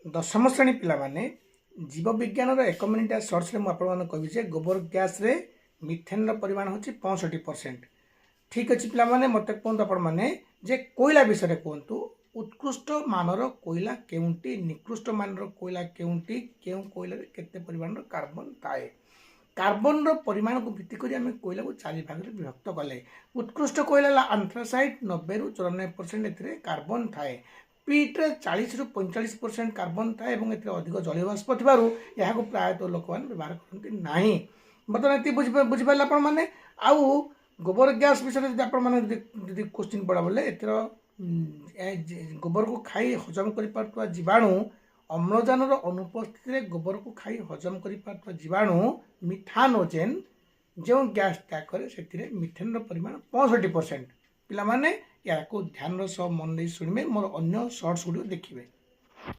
ଦଶମ ଶ୍ରେଣୀ ପିଲାମାନେ, ଜୀବବିଜ୍ଞାନର ଏକ ମିନିଟିଆ ସର୍ଟସରେ ମୁଁ ଆପଣମାନଙ୍କୁ କହିବି ଯେ ଗୋବର ଗ୍ୟାସ୍ରେ ମିଥେନ୍ର ପରିମାଣ ହେଉଛି 65%। ଠିକ୍ ଅଛି ପିଲାମାନେ, ମୋତେ କୁହନ୍ତୁ ଆପଣମାନେ ଯେ କୋଇଲା ବିଷୟରେ କୁହନ୍ତୁ। ଉତ୍କୃଷ୍ଟ ମାନର କୋଇଲା କେଉଁଟି? ନିକୃଷ୍ଟ ମାନର କୋଇଲା କେଉଁଟି? କେଉଁ କୋଇଲାରେ କେତେ ପରିମାଣର କାର୍ବନ ଥାଏ? କାର୍ବନର ପରିମାଣକୁ ଭିତ୍ତି କରି ଆମେ କୋଇଲାକୁ ଚାରି ଭାଗରେ ବିଭକ୍ତ କଲେ। ଉତ୍କୃଷ୍ଟ କୋଇଲା ହେଲା ଆନ୍ଥ୍ରାସାଇଟ୍। 90ରୁ 94% ଏଥିରେ କାର୍ବନ ଥାଏ। ପିଟ୍ରେ 40ରୁ 45% କାର୍ବନ ଥାଏ ଏବଂ ଏଥିରେ ଅଧିକ ଜଳୀୟବାଷ୍ପ ଥିବାରୁ ଏହାକୁ ପ୍ରାୟତଃ ଲୋକମାନେ ବ୍ୟବହାର କରନ୍ତି ନାହିଁ। ବର୍ତ୍ତମାନ ଏତିକି ବୁଝିପାରିଲେ ଆପଣମାନେ? ଆଉ ଗୋବର ଗ୍ୟାସ୍ ବିଷୟରେ ଯଦି ଆପଣମାନେ ଯଦି କୋଶ୍ଚିନ୍ ପଡ଼ା ବୋଲେ, ଏଥିର ଗୋବରକୁ ଖାଇ ହଜମ କରିପାରୁଥିବା ଜୀବାଣୁ, ଅମ୍ଳଜାନର ଅନୁପସ୍ଥିତିରେ ଗୋବରକୁ ଖାଇ ହଜମ କରିପାରୁଥିବା ଜୀବାଣୁ ମିଥାନୋଜେନ୍ ଯେଉଁ ଗ୍ୟାସ୍ ତ୍ୟାଗ କରେ, ସେଥିରେ ମିଥେନ୍ର ପରିମାଣ 65%। ପିଲାମାନେ, ଏହାକୁ ଧ୍ୟାନର ସହ ମନ ଦେଇ ଶୁଣିବେ, ମୋର ଅନ୍ୟ ସର୍ଟସ୍ ଗୁଡ଼ିକ ଦେଖିବେ।